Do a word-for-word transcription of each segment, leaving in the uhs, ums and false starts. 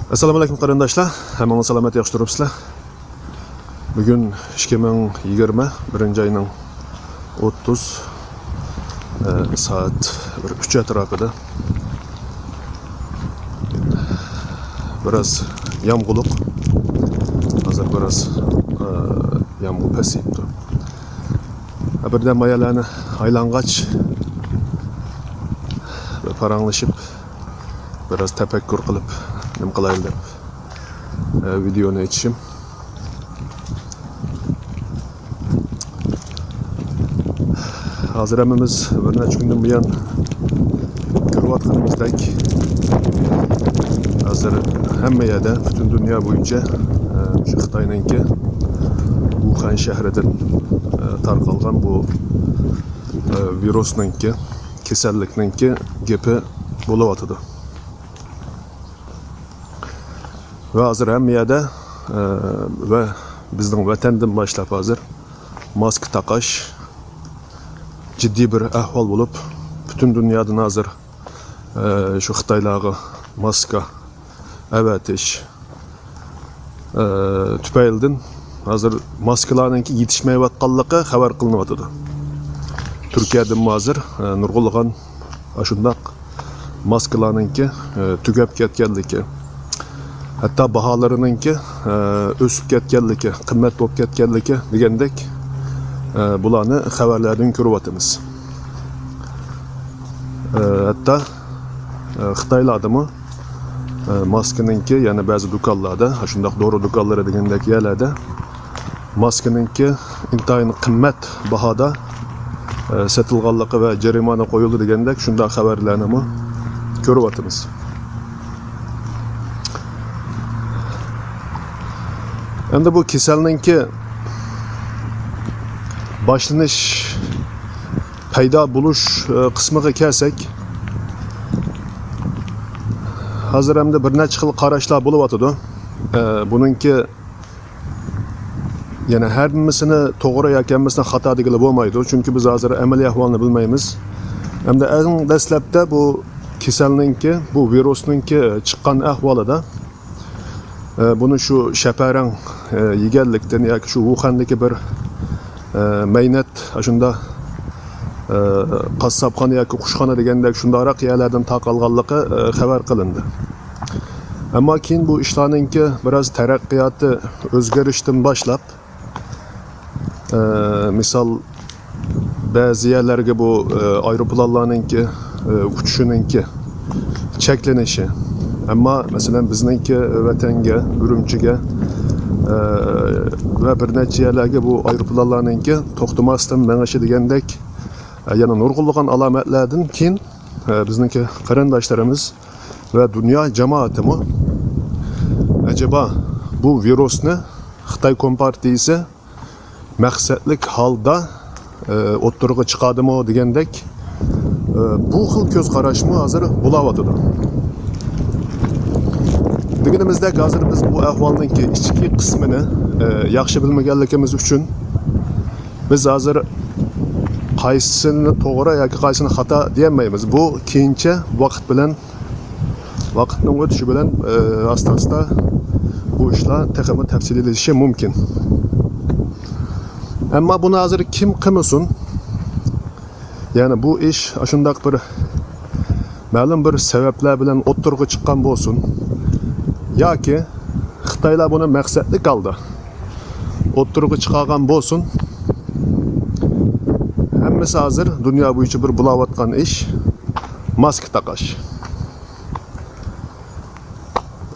ئەسسالامۇ ئەلەيكۇم قېرىنداشلار، ھەممىڭلار سالامەت، ياخشى تۇرۇپسىلەر؟ بۈگۈن ئىككى مىڭ يىگىرمە بىرىنچى ئاينىڭ ئوتتۇز، ئە، سائەت بىر ئۈچ ئەتراپىدا. بىراز يامغۇرلۇق. ھازىر بىراز، ئە، يامغۇر پەسىيىپتۇ. بىردەم مايالارنى ئايلانغاچ، پاراڭلىشىپ، بىراز تەپەككۇر قىلىپ، نېمە قىلايلى دەپ، ئە، ۋىدېئونى ئېچىشىم. ھازىر ھەممىمىز بىر نەچچە كۈندىن بۇيان كۆرۈۋاتقىنىمىزدەك، ھازىر ھەممە يەردە، پۈتۈن دۇنيا بويىچە، ئە، شۇ خىتاينىڭكى ۋۇخەن شەھىرىدىن، ئە، تارقالغان بۇ، ئە، ۋىرۇسنىڭكى، كېسەللىكنىڭكى گېپى بولۇۋاتىدۇ. ۋە ھازىر ھەممە يەردە، ئە، ۋە بىزنىڭ ۋەتەندىن باشلاپ ھازىر ماسكا تاقاش جىددىي بىر ئەھۋال بولۇپ، پۈتۈن دۇنيادىن ھازىر، ئە، شۇ خىتايلارغا ماسكا ئەۋەتىش، ئە، تۈپەيلىدىن ھازىر ماسكىلارنىڭكى يېتىشمەيۋاتقانلىقى خەۋەر قىلىنىۋاتىدۇ. تۈركىيەدىمۇ ھازىر، ئە، نۇرغۇنلىغان ئاشۇنداق ماسكىلارنىڭكى، ئە، تۈگەپ كەتكەنلىكى، ھەتتا باھالىرىنىڭكى، ئە، ئۆسۈپ كەتكەنلىكى، قىممەت بولۇپ كەتكەنلىكى دېگەندەك، ئە، بۇلارنى خەۋەرلەردىن كۆرۈۋاتىمىز. ئە، ھەتتا، ئە، خىتايلاردىمۇ، ئە، ماسكىنىڭكى، يەنە بەزى دۇكانلاردا، شۇنداق دورا دۇكانلىرى دېگەندەك يەرلەردە ماسكىنىڭكى ئىنتايىن قىممەت باھادا، ئە، سېتىلغانلىقى ۋە جەرىمانە قويۇلدى دېگەندەك شۇنداق خەۋەرلەرنىمۇ كۆرۈۋاتىمىز. ئەمدى بۇ كېسەلنىڭكى باشلىنىش، پەيدا بولۇش، ئە، قىسمىغا كەلسەك، ھازىر ئەمدى بىر نەچچە خىل قاراشلار بولۇۋاتىدۇ. ئە، بۇنىڭكى يەنە ھەممىسىنى توغرا ياكى ھەممىسىنى خاتا دېگىلى بولمايدۇ، چۈنكى بىز ھازىر ئەمەلىي ئەھۋالنى بىلمەيمىز. ئەمدى ئەڭ دەسلەپتە بۇ كېسەلنىڭكى، بۇ ۋىرۇسنىڭكى چىققان ئەھۋالىدا، ئە، بۇنى شۇ شەپەرەڭ، ئە، يېگەنلىكتىن ياكى شۇ ۋۇخەندىكى بىر، ئە، مەينەت، ئاشۇنداق، ئە، قاسساپخانا ياكى قۇشخانا دېگەندەك شۇنداقراق يەرلەردىن تارقالغانلىقى، ئە، خەۋەر قىلىندى. ئەمما كېيىن بۇ ئىشلارنىڭكى بىراز تەرەققىياتى ئۆزگىرىشتىن باشلاپ، ئە، مىسال، بەزى يەرلەرگە بۇ، ئە، ئايروپىلانلارنىڭكى، ئە، ئۇچۇشىنىڭكى چەكلىنىشى. ئەمما، مەسىلەن، بىزنىڭكى ۋەتەنگە، ئۈرۈمچىگە، ئە، ۋە بىر نەچچە يەرلەرگە بۇ ئايروپىلانلارنىڭكى توختىماستىن مېڭىشى دېگەندەك، ئە، يەنە نۇرغۇنلىغان ئالامەتلەردىن كېيىن، ئە، بىزنىڭكى قېرىنداشلىرىمىز ۋە دۇنيا جامائىتىمۇ، ئەجەبا، بۇ ۋىرۇسنى خىتاي كومپارتىيىسى مەقسەتلىك ھالدا، ئە، ئوتتۇرىغا چىقاردىمۇ دېگەندەك، ئە، بۇ خىل كۆز قاراشمۇ ھازىر بولاۋاتىدۇ. دېگىنىمىزدەك، ھازىر بىز بۇ ئەھۋالنىڭكى ئىچكى قىسمىنى، ئە، ياخشى بىلمىگەنلىكىمىز ئۈچۈن، بىز ھازىر قايسىسىنى توغرا ياكى قايسىسىنى خاتا دېيەلمەيمىز. بۇ كېيىنچە ۋاقىت بىلەن، ۋاقىتنىڭ ئۆتۈشى بىلەن، ئە، ئاستا-ئاستا بۇ ئىشلار تېخىمۇ تەپسىلىيلىشىشى مۇمكىن. ئەمما بۇنى ھازىر كىم قىلمىسۇن، يەنى بۇ ئىش ئاشۇنداق بىر مەلۇم بىر سەۋەبلەر بىلەن ئوتتۇرىغا چىققان بولسۇن ياكى خىتايلار بۇنى مەقسەتلىك ھالدا ئوتتۇرىغا چىقارغان بولسۇن، ھەممىسى ھازىر دۇنيا بويىچە بىر بولاۋاتقان ئىش، ماسكا تاقاش.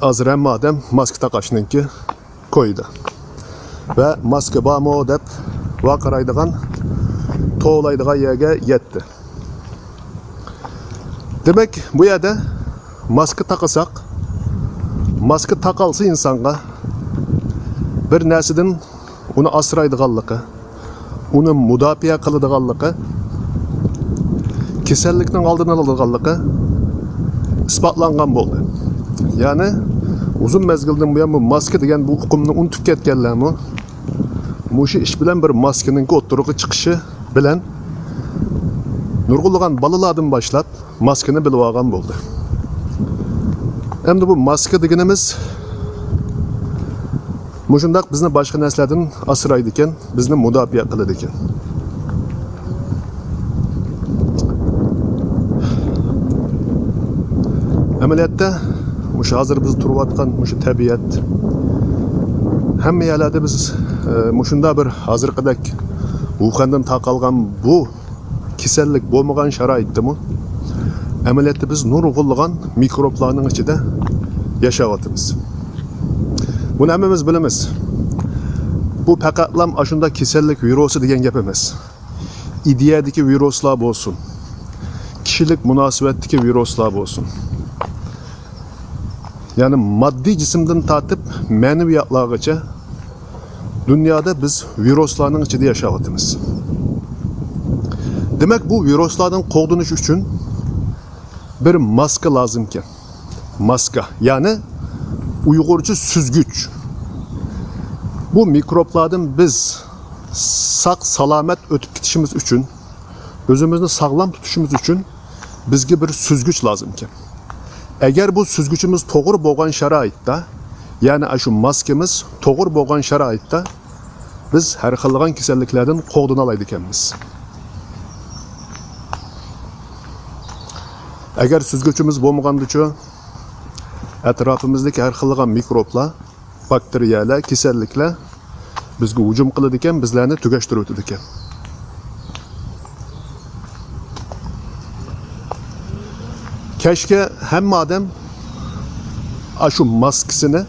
ھازىر ھەممە ئادەم ماسكا تاقاشنىڭكى كويىدا. ۋە ماسكا بارمۇ دەپ ۋارقىرايدىغان، توۋلايدىغان يەرگە يەتتى. دېمەك، بۇ يەردە ماسكا تاقىساق، ماسكا تاقالسا ئىنسانغا بىر نەرسىدىن ئۇنى ئاسرايدىغانلىقى، ئۇنى مۇداپىئە قىلىدىغانلىقى، كېسەللىكنىڭ ئالدىنى ئالىدىغانلىقى ئىسپاتلانغان بولدى. يەنى ئۇزۇن مەزگىلدىن بۇيان بۇ ماسكا دېگەن بۇ ئۇقۇمنى ئۇنتۇپ كەتكەنلەرمۇ مۇشۇ ئىش بىلەن، بىر ماسكىنىڭكى ئوتتۇرىغا چىقىشى بىلەن نۇرغۇنلىغان بالىلاردىن باشلاپ ماسكىنى بىلىۋالغان بولدى. ئەمدى بۇ ماسكا دېگىنىمىز مۇشۇنداق بىزنى باشقا نەرسىلەردىن ئاسرايدىكەن، بىزنى مۇداپىئە قىلىدىكەن. ئەمەلىيەتتە مۇشۇ ھازىر بىز تۇرۇۋاتقان مۇشۇ تەبىئەت، ھەممە يەرلەردە بىز، ئە، مۇشۇنداق بىر ھازىرقىدەك ۋۇخەندىن تارقالغان بۇ كېسەللىك بولمىغان شارائىتتىمۇ ئەمەلىيەتتە بىز نۇرغۇنلىغان مىكروبلارنىڭ ئىچىدە ياشاۋاتىمىز. بۇنى ھەممىمىز بىلىمىز. بۇ پەقەتلام ئاشۇنداق كېسەللىك ۋىرۇسى دېگەن گەپ ئەمەس. ئىدىيەدىكى ۋىرۇسلار بولسۇن، كىشىلىك مۇناسىۋەتتىكى ۋىرۇسلار بولسۇن، يەنى ماددىي جىسىمدىن تارتىپ مەنىۋىياتلارغىچە دۇنيادا بىز ۋىرۇسلارنىڭ ئىچىدە ياشاۋاتىمىز. دېمەك، بۇ ۋىرۇسلاردىن قوغدىنىش ئۈچۈن بىر ماسكا لازىمكەن. ماسكا، يەنى ئۇيغۇرچە سۈزگۈچ. بۇ مىكروبلاردىن بىز ساق-سالامەت ئۆتۈپ كېتىشىمىز ئۈچۈن، ئۆزىمىزنى ساغلام تۇتۇشىمىز ئۈچۈن بىزگە بىر سۈزگۈچ لازىمكەن. ئەگەر بۇ سۈزگۈچىمىز توغرا بولغان شارائىتتا، يەنى ئاشۇ ماسكىمىز توغرا بولغان شارائىتتا، بىز ھەر خىللىغان كېسەللىكلەردىن قوغدىنالايدىكەنمىز. ئەگەر سۈزگۈچىمىز بولمىغاندىچۇ، ئەتراپىمىزدىكى ھەر خىللىغان مىكروبلار، باكتېرىيەلەر، كېسەللىكلەر بىزگە ھۇجۇم قىلىدىكەن، بىزلەرنى تۈگەشتۈرۈۋېتىدىكەن. كەچكە ھەممە ئادەم ئاشۇ ماسكىسىنى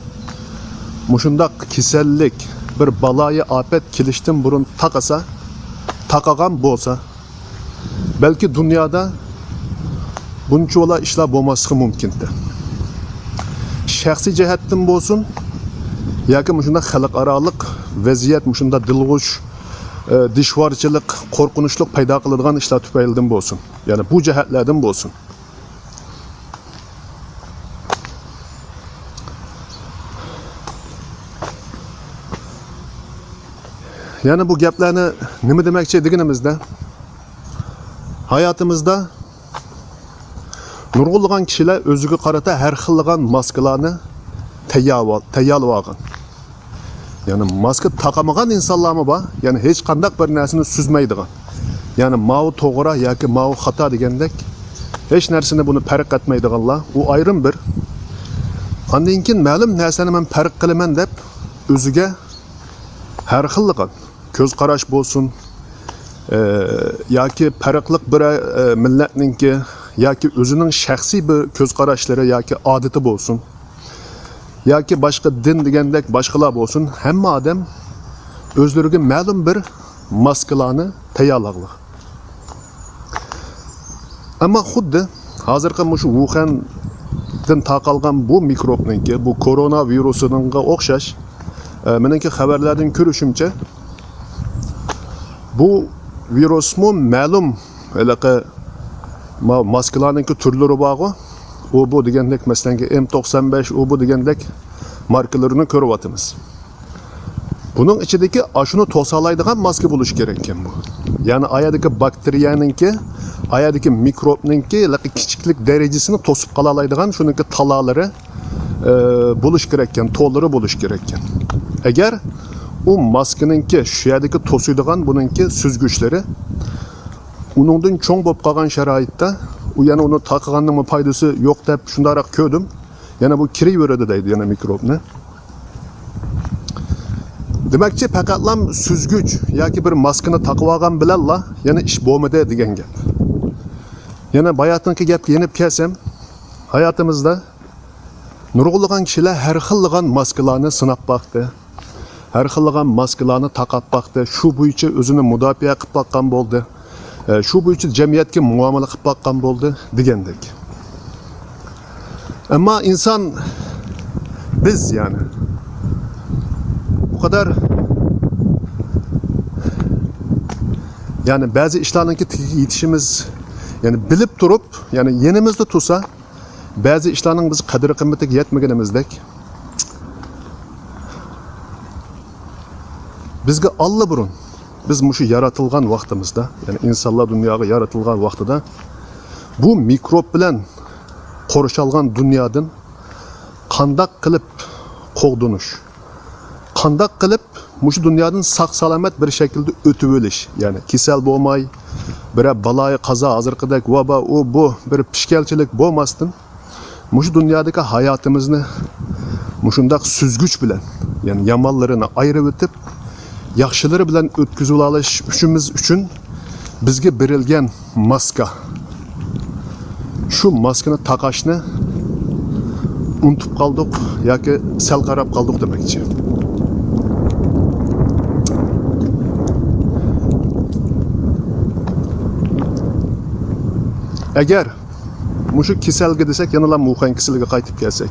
مۇشۇنداق كېسەللىك، بىر بالايىئاپەت كېلىشتىن بۇرۇن تاقىسا، تاقىغان بولسا، بەلكى دۇنيادا بۇنچىۋالا ئىشلار بولماسلىقى مۇمكىنتى. شەخسىي جەھەتتىن بولسۇن ياكى مۇشۇنداق خەلقئارالىق ۋەزىيەت، مۇشۇنداق دىلغۇش، ئە، دىشۋارچىلىق، قورقۇنچلۇق پەيدا قىلىدىغان ئىشلار تۈپەيلىدىن بولسۇن، يەنى بۇ جەھەتلەردىن بولسۇن. يەنى بۇ گەپلەرنى نېمە دېمەكچى دېگىنىمىزدە، ھاياتىمىزدا نۇرغۇنلىغان كىشىلەر ئۆزىگە قارىتا ھەر خىللىغان ماسكىلارنى تەييارلاۋال-، تەييارلىۋالغان. يەنى ماسكا تاقىمىغان ئىنسانلارمۇ بار، يەنى ھېچقانداق بىر نەرسىنى سۈزمەيدىغان. يەنى ماۋۇ توغرا ياكى ماۋۇ خاتا دېگەندەك ھېچ نەرسىنى بۇنى پەرق ئەتمەيدىغانلار، ئۇ ئايرىم بىر. ئاندىن كېيىن مەلۇم نەرسىنى مەن پەرق قىلىمەن دەپ ئۆزىگە ھەر خىللىغان كۆز قاراش بولسۇن، ئە، ياكى پەرقلىق بىر، ئە، مىللەتنىڭكى ياكى ئۆزىنىڭ شەخسىي بىر كۆز قاراشلىرى ياكى ئادىتى بولسۇن، ياكى باشقا دىن دېگەندەك باشقىلار بولسۇن، ھەممە ئادەم ئۆزلىرىگە مەلۇم بىر ماسكىلارنى تەييارلىغان. ئەمما خۇددى ھازىرقى مۇشۇ ۋۇخەندىن تارقالغان بۇ مىكروبنىڭكى، بۇ كورونا ۋىرۇسىنىڭغا ئوخشاش، ئە، مېنىڭكى خەۋەرلەردىن كۆرۈشۈمچە، بۇ ۋىرۇسمۇ مەلۇم ھېلىقى ما-، ماسكىلارنىڭكى تۈرلىرى بارغۇ، ئۇ بۇ دېگەندەك، مەسىلەنكى، ئېم توقسان بەش، ئۇ بۇ دېگەندەك ماركىلىرىنى كۆرۈۋاتىمىز. بۇنىڭ ئىچىدىكى ئاشۇنى توسالايدىغان ماسكا بولۇشى كېرەككەن بۇ. يەنى ئايەدىكى باكتېرىيەنىڭكى، ئايەدىكى مىكروبنىڭكى ھېلىقى كىچىكلىك دەرىجىسىنى توسۇپ قالالايدىغان شۇنىڭكى تالالىرى، ئە، بولۇشى كېرەككەن، تورلىرى بولۇشى كېرەككەن. ئەگەر ئۇ ماسكىنىڭكى شۇ يەردىكى توسۇيدىغان بۇنىڭكى سۈزگۈچلىرى ئۇنىڭدىن چوڭ بولۇپ قالغان شارائىتتا، ئۇ يەنە ئۇنى تاقىغاننىڭمۇ پايدىسى يوق دەپ شۇنداقراق كۆردۈم. يەنە بۇ كىرىۋېرىدۇ دەيدۇ، يەنە مىكروبنى. دېمەكچى، پەقەتلام سۈزگۈچ ياكى بىر ماسكىنى تاقىۋالغان بىلەنلا يەنە ئىش بولمىدى دېگەن گەپ. يەنە باياتىنقى گەپكە يېنىپ كەلسەم، ھاياتىمىزدا نۇرغۇنلىغان كىشىلەر ھەر خىللىغان ماسكىلارنى سىناپ باقتى. ھەر خىللىغان ماسكىلارنى تاقاپ باقتى. شۇ بويىچە ئۆزىنى مۇداپىئە قىلىپ باققان بولدى. ئە، شۇ بويىچە جەمئىيەتكە مۇئامىلە قىلىپ باققان بولدى دېگەندەك. ئەمما ئىنسان، بىز يەنى بۇ قەدەر، يەنى بەزى ئىشلارنىڭكى تېگىگە يېتىشىمىز، يەنى بىلىپ تۇرۇپ، يەنى يېنىمىزدا تۇرسا، بەزى ئىشلارنىڭ بىز قەدىر-قىممىتىگە يەتمىگىنىمىزدەك، بىزگە ئاللىبۇرۇن، بىز مۇشۇ يارىتىلغان ۋاقتىمىزدا، يەنى ئىنسانلار دۇنياغا يارىتىلغان ۋاقتىدا، بۇ مىكروب بىلەن قورشالغان دۇنيادىن قانداق قىلىپ قوغدىنىش؟ قانداق قىلىپ مۇشۇ دۇنيادىن ساق-سالامەت بىر شەكىلدە ئۆتۈۋېلىش؟ يەنى كېسەل بولماي، بىرەر بالايىقى قازا، ھازىرقىدەك ۋابا، ئۇ بۇ بىر پىشكەلچىلىك بولماستىن، مۇشۇ دۇنيادىكى ھاياتىمىزنى مۇشۇنداق سۈزگۈچ بىلەن، يەنى يامانلىرىنى ئايرىۋېتىپ، ياخشىلىرى بىلەن ئۆتكۈزۈۋالىش ئۈچۈمىز ئۈچۈن بىزگە بېرىلگەن ماسكا. شۇ ماسكىنى تاقاشنى ئۇنتۇپ قالدۇق ياكى سەل قاراپ قالدۇق دېمەكچى. ئەگەر مۇشۇ كېسەلگە دېسەك، يەنىلا ۋۇخەن كېسىلىگە قايتىپ كەلسەك.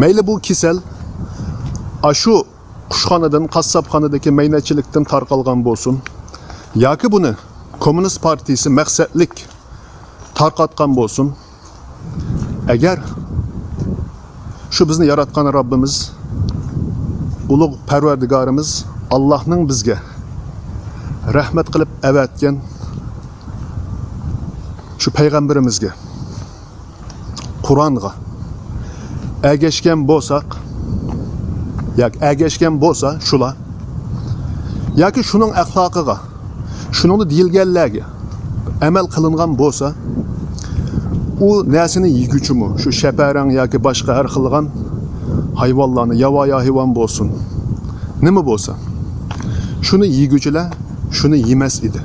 مەيلى بۇ كېسەل ئاشۇ قۇشخانىدىن، قاسساپخانىدىكى مەينەتچىلىكتىن تارقالغان بولسۇن، ياكى بۇنى كوممۇنىست پارتىيىسى مەقسەتلىك تارقاتقان بولسۇن، ئەگەر شۇ بىزنى ياراتقان رەببىمىز، ئۇلۇغ پەرۋەردىگارىمىز ئاللاھنىڭ بىزگە رەھمەت قىلىپ ئەۋەتكەن شۇ پەيغەمبىرىمىزگە، قۇرئانغا ئەگەشكەن بولساق، ياكى ئەگەشكەن بولسا شۇلار، ياكى شۇنىڭ ئەخلاقىغا، شۇنىڭدا دېيىلگەنلەرگە ئەمەل قىلىنغان بولسا، ئۇ نەرسىنى يېگۈچىمۇ، شۇ شەپەرەڭ ياكى باشقا ھەر خىللىغان ھايۋانلارنى، ياۋايى ھايۋان بولسۇن، نېمە بولسا، شۇنى يېگۈچىلەر شۇنى يېمەس ئىدى.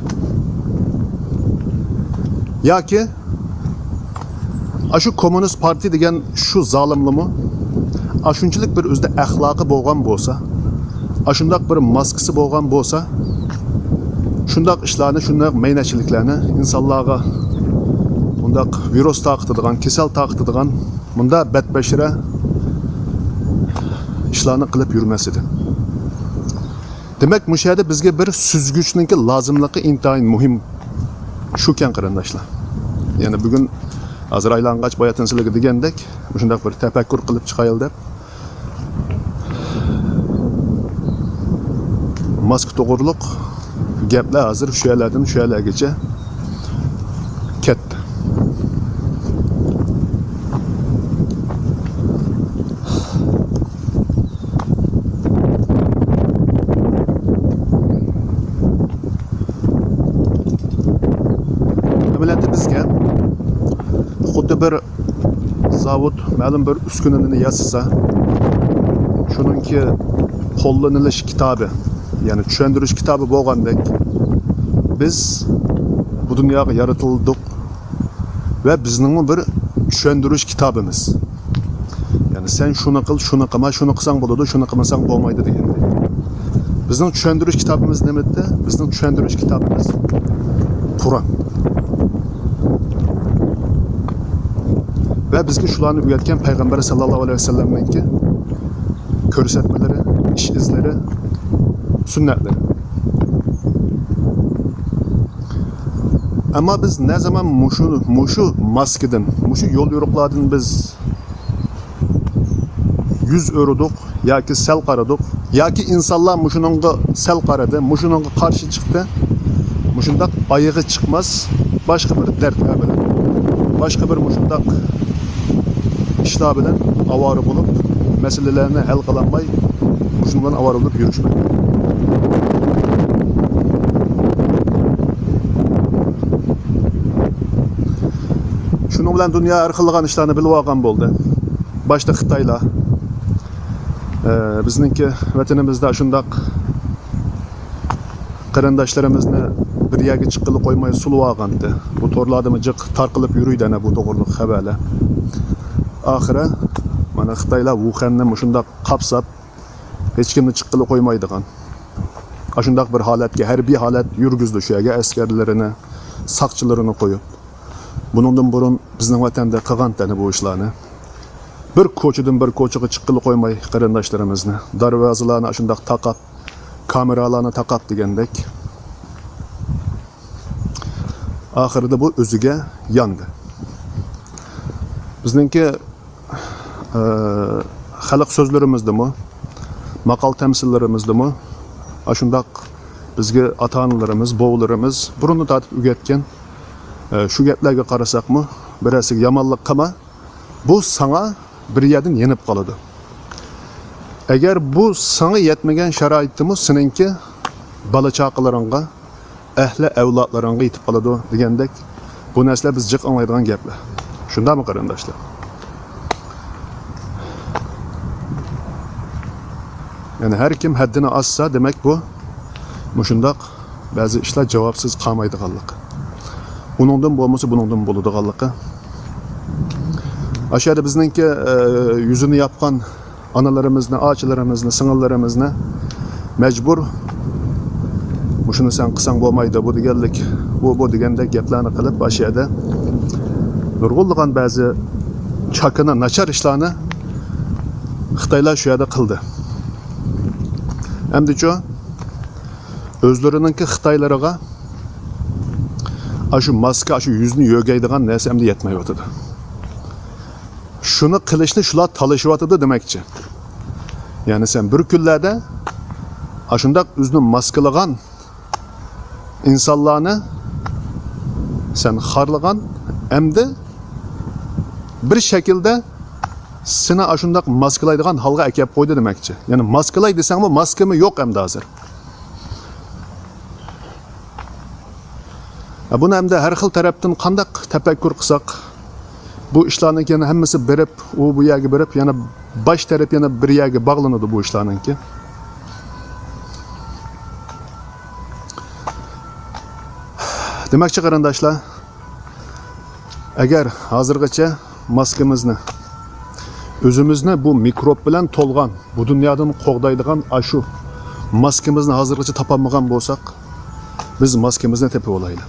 ياكى ئاشۇ كوممۇنىست پارتىيە دېگەن شۇ زالىملىمۇ ئاشۇنچىلىك بىر ئۆزىدە ئەخلاقى بولغان بولسا، ئاشۇنداق بىر ماسكىسى بولغان بولسا، شۇنداق ئىشلارنى، شۇنداق مەينەتچىلىكلەرنى ئىنسانلارغا مۇنداق ۋىرۇس تارقىتىدىغان، كېسەل تارقىتىدىغان مۇنداق بەتبەشىرە ئىشلارنى قىلىپ يۈرمەس ئىدى. دېمەك، مۇشۇ يەردە بىزگە بىر سۈزگۈچنىڭكى لازىملىقى ئىنتايىن مۇھىم. شۇكەن قېرىنداشلار. يەنى بۈگۈن ھازىر ئايلانغاچ باياتىن سىلەرگە دېگەندەك، مۇشۇنداق بىر تەپەككۇر قىلىپ چىقايلى دەپ. ماسكا توغرۇلۇق گەپلەر ھازىر شۇ يەرلەردىن شۇ يەرلەرگىچە كەتتى. ئەمەلىيەتتە بىزگە خۇددى بىر زاۋۇت مەلۇم بىر ئۈسكۈنىنى ياسىسا، شۇنىڭكى قوللىنىلىش كىتابى، يەنى چۈشەندۈرۈش كىتابى بولغاندەك، بىز بۇ دۇنياغا يارىتىلدۇق ۋە بىزنىڭمۇ بىر چۈشەندۈرۈش كىتابىمىز. يەنى سەن شۇنى قىل، شۇنى قىلما، شۇنى قىلساڭ بولىدۇ، شۇنى قىلمىساڭ بولمايدۇ دېگەندەك. بىزنىڭ چۈشەندۈرۈش كىتابىمىز نېمىدە؟ بىزنىڭ چۈشەندۈرۈش كىتابىمىز قۇرئان. ۋە بىزگە شۇلارنى ئۆگەتكەن پەيغەمبەر ساللاللاھۇ ئەلەيھى ۋەسەللەمنىڭكى كۆرسەتمىلىرى، ئىش ئىزلىرى، سۈننەتلىرى. ئەمما بىز نە زامان مۇشۇ، مۇشۇ ماسكىدىن، مۇشۇ يول يورۇقلاردىن بىز يۈز ئۆرۈدۇق ياكى سەل قارىدۇق، ياكى ئىنسانلار مۇشۇنىڭغا سەل قارىدى، مۇشۇنىڭغا قارشى چىقتى، مۇشۇنداق ئايىغى چىقماس، باشقا بىر دەردلەر بىلەن، باشقا بىر مۇشۇنداق ئىشلار بىلەن ئاۋارە بولۇپ، مەسىلىلەرنى ھەل قىلالماي، مۇشۇنىڭ بىلەن ئاۋارە بولۇپ يۈرۈشمەكتە. شۇنىڭ بىلەن دۇنيا ھەر خىللىغان ئىشلارنى بىلىۋالغان بولدى. باشتا خىتايلار، ئە، بىزنىڭكى ۋەتىنىمىزدە شۇنداق قېرىنداشلىرىمىزنى بىر يەرگە چىققىلى قويماي سولىۋالغانتى. بۇ تورلاردىمۇ جىق تارقىلىپ يۈرىدۇ ئەنە بۇ توغرىلىق خەۋەرلەر. ئاخىرى مانا خىتايلار ۋۇخەننى مۇشۇنداق قاپساپ، ھېچكىمنى چىققىلى قويمايدىغان، ئاشۇنداق بىر ھالەتكە، ھەربىي ھالەت يۈرگۈزدى شۇ يەرگە ئەسكەرلىرىنى، ساقچىلىرىنى قويۇپ. بۇنىڭدىن بۇرۇن بىزنىڭ ۋەتەندە قىلغانتى ئەنە بۇ ئىشلارنى. بىر كوچىدىن بىر كوچىغا چىققىلى قويماي قېرىنداشلىرىمىزنى، دەرۋازىلارنى ئاشۇنداق تاقاپ، كامېرالارنى تاقاپ دېگەندەك. ئاخىرىدا بۇ ئۆزىگە ياندى. بىزنىڭكى، ئە، خەلق سۆزلىرىمىزدىمۇ، ماقال تەمسىللىرىمىزدىمۇ ئاشۇنداق بىزگە ئاتا-ئانىلىرىمىز، بوۋىلىرىمىز بۇرۇندىن تارتىپ ئۆگەتكەن، ئە، شۇ گەپلەرگە قارىساقمۇ، بىرەرسىگە يامانلىق قىلما، بۇ ساڭا بىر يەردىن يېنىپ قالىدۇ. ئەگەر بۇ ساڭا يەتمىگەن شارائىتتىمۇ سېنىڭكى بالا-چاقىلىرىڭغا، ئەھلى ئەۋلادلىرىڭغا يېتىپ قالىدۇ دېگەندەك، بۇ نەرسىلەر بىز جىق ئاڭلايدىغان گەپلەر. شۇنداقمۇ، قېرىنداشلار؟ يەنى ھەر كىم ھەددىنى ئاشسا، دېمەك، بۇ مۇشۇنداق بەزى ئىشلار جاۋابسىز قالمايدىغانلىقى، ئۇنىڭدىن بولمىسا بۇنىڭدىن بولىدىغانلىقى. ئاشۇ يەردە بىزنىڭكى، ئە، يۈزىنى ياپقان ئانىلىرىمىزنى، ئاچىلىرىمىزنى، سىڭىللىرىمىزنى مەجبۇر، مۇشۇنى سەن قىلساڭ بولمايدۇ، بۇ دېگەنلىك، بۇ، بۇ دېگەندەك گەپلەرنى قىلىپ، ئاشۇ يەردە نۇرغۇنلىغان بەزى چاكىنا ناچار ئىشلارنى خىتايلار شۇ يەردە قىلدى. ئەمدىچۇ، ئۆزلىرىنىڭكى خىتايلىرىغا ئاشۇ ماسكا، ئاشۇ يۈزنى يۆگەيدىغان نەرسە ئەمدى يەتمەيۋاتىدۇ. شۇنى قىلىشنى شۇلار تالىشىۋاتىدۇ دېمەكچى. يەنى سەن بىر كۈنلەردە ئاشۇنداق ئۆزىنى ماسكىلىغان ئىنسانلارنى سەن خارلىغان، ئەمدى بىر شەكىلدە سېنى ئاشۇنداق ماسكىلايدىغان ھالغا ئەكەپ قويدى دېمەكچى. يەنى ماسكىلاي دېسەڭمۇ، ماسكىمۇ يوق ئەمدى ھازىر. بۇنى ئەمدى ھەر خىل تەرەپتىن قانداق تەپەككۇر قىلساق، بۇ ئىشلارنىڭكى يەنە ھەممىسى بېرىپ، ئۇ بۇ يەرگە بېرىپ، يەنە باش تەرەپ يەنە بىر يەرگە باغلىنىدۇ بۇ ئىشلارنىڭكى. دېمەكچى، قېرىنداشلار، ئەگەر ھازىرغىچە ماسكىمىزنى، ئۆزىمىزنى بۇ مىكروب بىلەن تولغان، بۇ دۇنيادىن قوغدايدىغان ئاشۇ ماسكىمىزنى ھازىرغىچە تاپالمىغان بولساق، بىز ماسكىمىزنى تېپىۋالايلى.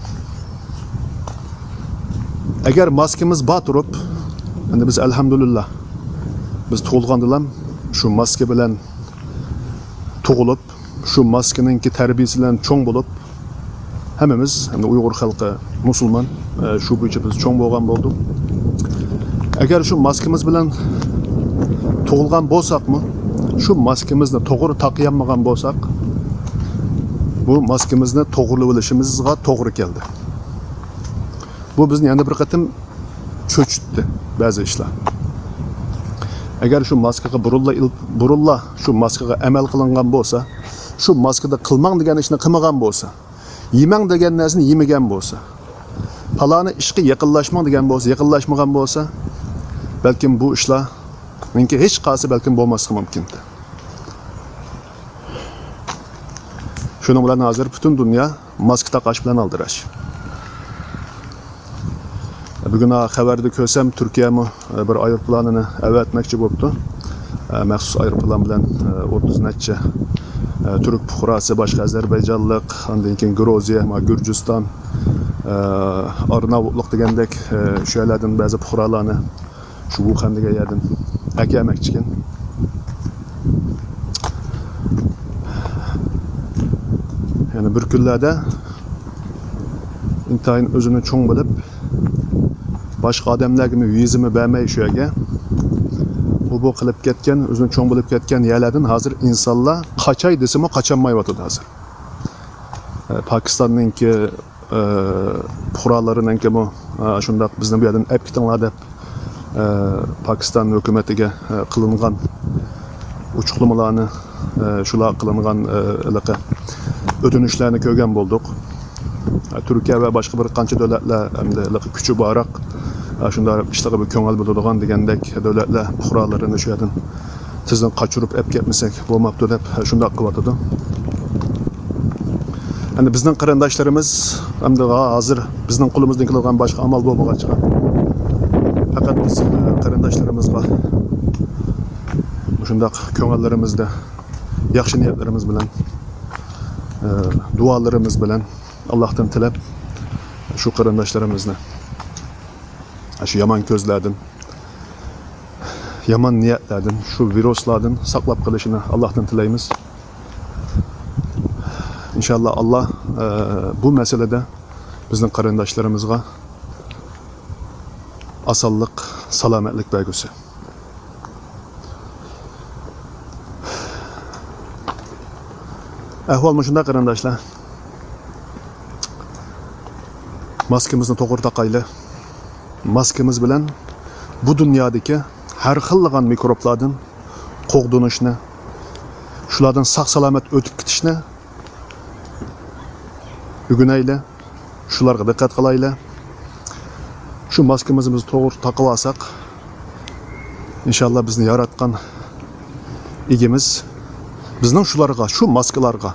ئەگەر ماسكىمىز بار تۇرۇپ، ئەمدى بىز، ئەلھەمدۇلىللا، بىز تۇغۇلغاندىلا شۇ ماسكا بىلەن تۇغۇلۇپ، شۇ ماسكىنىڭكى تەربىيىسى بىلەن چوڭ بولۇپ، ھەممىمىز، ھەمدە ئۇيغۇر خەلقى مۇسۇلمان، ئە، شۇ بويىچە بىز چوڭ بولغان بولدۇق. ئەگەر شۇ ماسكىمىز بىلەن تۇغۇلغان بولساقمۇ، شۇ ماسكىمىزنى توغرا تاقىيالمىغان بولساق، بۇ ماسكىمىزنى توغرىلىۋېلىشىمىزغا توغرا كەلدى. بۇ بىزنى يەنە بىر قېتىم چۆچۈتتى بەزى ئىشلار. ئەگەر شۇ ماسكىغا بۇرۇنلا ئېلىپ، بۇرۇنلا شۇ ماسكىغا ئەمەل قىلىنغان بولسا، شۇ ماسكىدا قىلماڭ دېگەن ئىشنى قىلمىغان بولسا، يېمەڭ دېگەن نەرسىنى يېمىگەن بولسا، پالانى ئىشقا يېقىنلاشماڭ دېگەن بولسا، يېقىنلاشمىغان بولسا، بەلكىم بۇ ئىشلارنىڭكى ھېچقايسى بەلكىم بولماسلىقى مۇمكىن. شۇنىڭ بىلەن ھازىر پۈتۈن دۇنيا ماسكا تاقاش بىلەن ئالدىراش. بۈگۈن خەۋەردە كۆرسەم، تۈركىيەمۇ بىر ئايروپىلانىنى ئەۋەتمەكچى بوپتۇ. مەخسۇس ئايروپىلان بىلەن ئوتتۇز نەچچە تۈرك پۇقراسى، باشقا ئەزەربەيجانلىق، ئاندىن كېيىن گرۇزىيە، گۈرجىستان، ئارناۋۇتلۇق دېگەندەك شۇ يەرلەردىن بەزى پۇقرالارنى شۇ ۋۇخەن دېگەن يەردىن ئەكەلمەكچىكەن. يەنە بىر كۈنلەردە ئىنتايىن ئۆزىنى چوڭ بىلىپ، باشقا ئادەملەرگىمۇ ۋىزىمۇ بەرمەي شۇ يەرگە، ئۇ بۇ قىلىپ كەتكەن، ئۆزىنى چوڭ بىلىپ كەتكەن يەرلەردىن ھازىر ئىنسانلار قاچاي دېسىمۇ قاچالمايۋاتىدۇ ھازىر. ئە، پاكىستاننىڭكى ئە، پۇقرالىرىنىڭكىمۇ، ئە، شۇنداق بىزنى بۇ يەردىن ئەپ كېتىڭلار دەپ، ئە، پاكىستان ھۆكۈمىتىگە، ئە، قىلىنغان ئوچۇقلىمىلارنى، ئە، شۇلار قىلىنغان، ئە، ھېلىقى ئۆتۈنۈشلەرنى كۆرگەن بولدۇق. ئە، تۈركىيە ۋە باشقا بىر قانچە دۆلەتلەر ئەمدى ھېلىقى كۈچى بارراق، ئە، شۇنداق ئىشلارغا بىر كۆڭۈل بۆلىدىغان دېگەندەك دۆلەتلەر پۇقرالىرىنى شۇ يەردىن تېزدىن قاچۇرۇپ ئەپ كەتمىسەك بولماپتۇ دەپ شۇنداق قىلىۋاتىدۇ. ئەمدى بىزنىڭ قېرىنداشلىرىمىز، ئەمدى ھازىر بىزنىڭ قولىمىزدىن كېلىدىغان باشقا ئامال بولمىغاچقا، پەقەت بىز قېرىنداشلىرىمىزغا مۇشۇنداق كۆڭۈللىرىمىزدە، ياخشى نىيەتلىرىمىز بىلەن، دۇئالىرىمىز بىلەن ئاللاھتىن تىلەپ، شۇ قېرىنداشلىرىمىزنى شۇ يامان كۆزلەردىن، يامان نىيەتلەردىن، شۇ ۋىرۇسلاردىن ساقلاپ قېلىشىنى ئاللاھتىن تىلەيمىز. ئىنشاللا، ئاللا، ئە، بۇ مەسىلىدە بىزنىڭ قېرىنداشلىرىمىزغا ئاسانلىق، سالامەتلىك بەرگۈسى. ئەھۋال مۇشۇنداق، قېرىنداشلار. ماسكىمىزنى توغرا تاقايلى. ماسكىمىز بىلەن بۇ دۇنيادىكى ھەر خىللىغان مىكروبلاردىن قوغدىنىشنى، شۇلاردىن ساق-سالامەت ئۆتۈپ كېتىشنى ئۆگىنەيلى، شۇلارغا دىققەت قىلايلى. شۇ ماسكىمىزنى بىز توغرا تاقىۋالساق، ئىنشاللا بىزنى ياراتقان ئىگىمىز بىزنىڭ شۇلارغا، شۇ ماسكىلارغا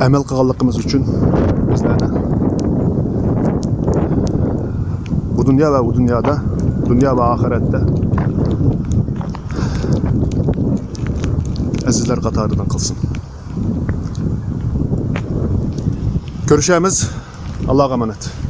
ئەمەل قىلغانلىقىمىز ئۈچۈن بىزلەرنى بۇ دۇنيا ۋە ئۇ دۇنيادا، دۇنيا ۋە ئاخىرەتتە ئەزىزلەر قاتارىدىن قىلسۇن. كۆرۈشەرمىز. ئاللاغا ئامانەت.